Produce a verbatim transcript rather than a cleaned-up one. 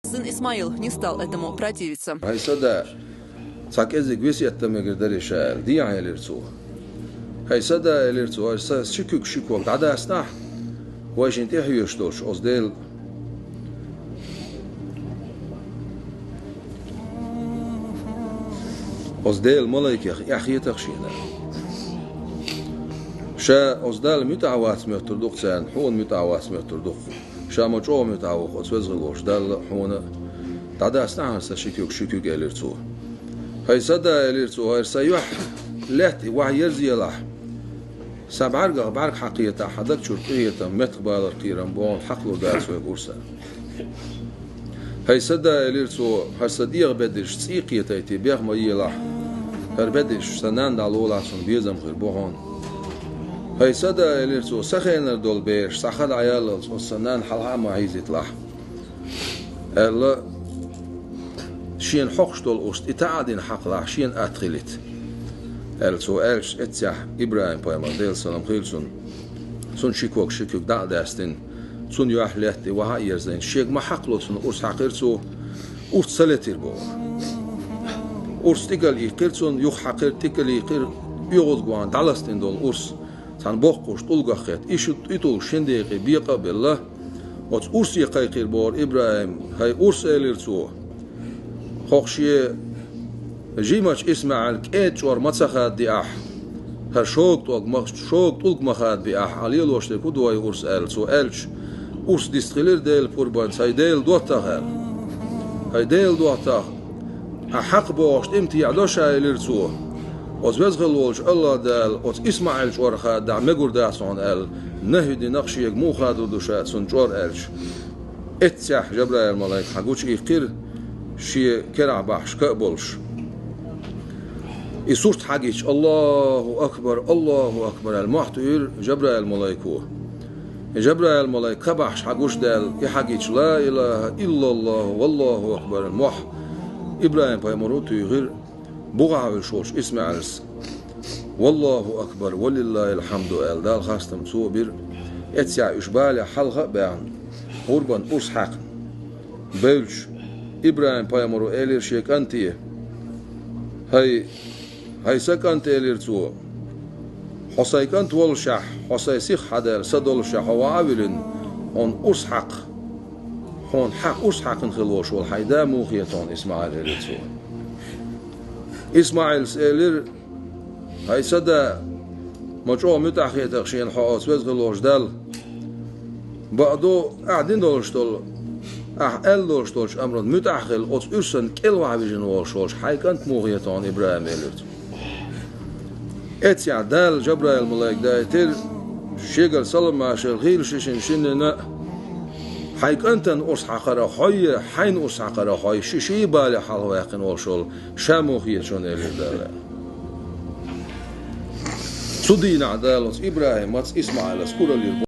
Сын Исмаил не стал этому противиться. «ХӀай са да, цхьа кӀезиг весет дан мегар дарий ша», — аьлла, «дехьа», — элира цо. «ХӀай са да», — элира цо, — «хӀара са ши куьг ши ког дӀадаснахь, вай шин тӀехьоьжуш долчу оцу Делан, оцу Делан малайкех эхь хетахь шена. Ша оцу Далла муьтӀахь вац моьттур ду-кх царна, хьуна муьтӀахь вац моьттур ду-кх. Ша ма чӀогӀа муьтӀахь ву-кх оцу веза хилла волчу Далла, хьуна. ДӀадаснахь хӀара сан ши куьг, ши куьг», — элира цо. «ХӀай са да, — элира цо, — хӀара сан юьхь лаьтта вахьа ерзаелахь, сан бӀаьргах бӀаьрг хьакхетахь, хьан даг чуьра къинхетам, меттахбалар кхерам бу хьуна, хьакхалур дац вай урс». «ХӀай са да, — элира цо, — хӀара сан дегӀан бедарш цӀий кхетийта бех ма елахь, хӀара бедарш сан нанна дӀалолахь, цунна безам хир бу хьуна. ХӀай са да, — элира цо, — сан хенара долу бераш цхьа хан дӀаяллалц оцу сан нанна хьалха а ма хьийзийталахь», — аьлла, «шена хьокхуш долу урс и таӀа а дина хьакхалахь, шена атта хилийта», — аьлла цо аьлча, эццехь ИбрахӀим-пайхамар, Делан салам хуьлда цунна, цунна ши ког ши куьг дӀа а даьстина, цунна юьхь лаьтта вахьа а ерзийна, шега ма хьакхало цунна урс хьаькхира цо, урс ца летира боху. Урс тӀекӀел иккхира цунна, юха хьаькхира, тӀекӀел иккхира, оьгӀазгахь дӀаластина долу урс цхьана боккхачу тӀулгах хетта, и шу-, и тӀулг шина декъе бекъа а белла, оцу урсе кхайкхира бохура ИбрахӀима: «ХӀай урс, — элира цо, — хӀокху шен жимачу ИсмаӀилан кӀеда чӀор ма ца хададиахь, хӀара шога тӀулг ма, шога тӀулг ма хадабиахь, ахь лелош дерг хӀун ду, хӀай урс?» — аьлла цо аьлча, урс дистхилира Делан пурбанца: «ХӀай Делан доттагӀа, — аьлла, — хӀай Делан доттагӀа, ахь хьакха бохуш тӀе ма теӀадо ша», — элира цо. «Оцу веза хилла волчу АллахӀ Дала оцу ИсмаӀилан чӀор хададахь мегар дац хьуна», — аьлла, нахӀи дина-кх шега, муха хадор ду ша цунна чӀор аьлча. Эццехь Жабраил-малайк хьагучу иккхира, шен керахь бахьаш ка а болуш. И сурт хьагича: «АллахӀу акбар, АллахӀу акбар», — аьлла, мохь туьйхира Жабраил-малайко. И Жабраил-малайк ка бахьаш хьагуш даьлла, и хьагича: «Ла илахӀа иллаллахӀу, валлахӀу акбар», — аьлла, мохь ИбрахӀим-пайхамаро туьйхира бухахь Ӏуьллуш волчу ИсмаӀилс. «ВаллахӀу акбар, ва лиллахӀил хьамду», — аьлла, Далла хастам цо а бира. Эццехь уьш балехь хьалха а баьхна, гӀурбан урс хьаькхна бевлча, ИбрахӀим-пайхамаро элира шен кӀанте: «ХӀай, хӀай сан кӀант, — элира цо, — хьо сайн кӀант воллушехь, хьо сайн сиха хьадаьлла са доллушехь, хьо ваха а виллина, хьуна урс хьакха, хьуна хьакха урс хьаькхна хилла волуш волу хьайн да муха хета хьуна, ИсмаӀил?» — элира цо. ИсмаӀилс элира: «ХӀай сан да, ма чӀогӀа муьтӀахь хетахь шена хьо оцу веза хилла волчу Далла. Бакъду, ахь дина долуш долу, ахь аьлла долуш долчу амрана муьтӀахь хилла, оцу урсан кӀелваха вижина волуш волчу хьайн кӀант муха хета хьуна, ИбрахӀим?» — элира цо. Эццехь Дала Жабраил-малайк даийтира, шегара салам-маршалла хуьлда ши шинна шиннена а: «Хьайн кӀантана урс хьакхара хьой, хьайна урс хьакхара хьой, ши ший балехь хьалхаваьккхина волуш волу ша муха хета шуна?» — элира Дала. Цу дийнахь Дала оцу ИбрахӀимаца ИсмаӀилаца куралла йира.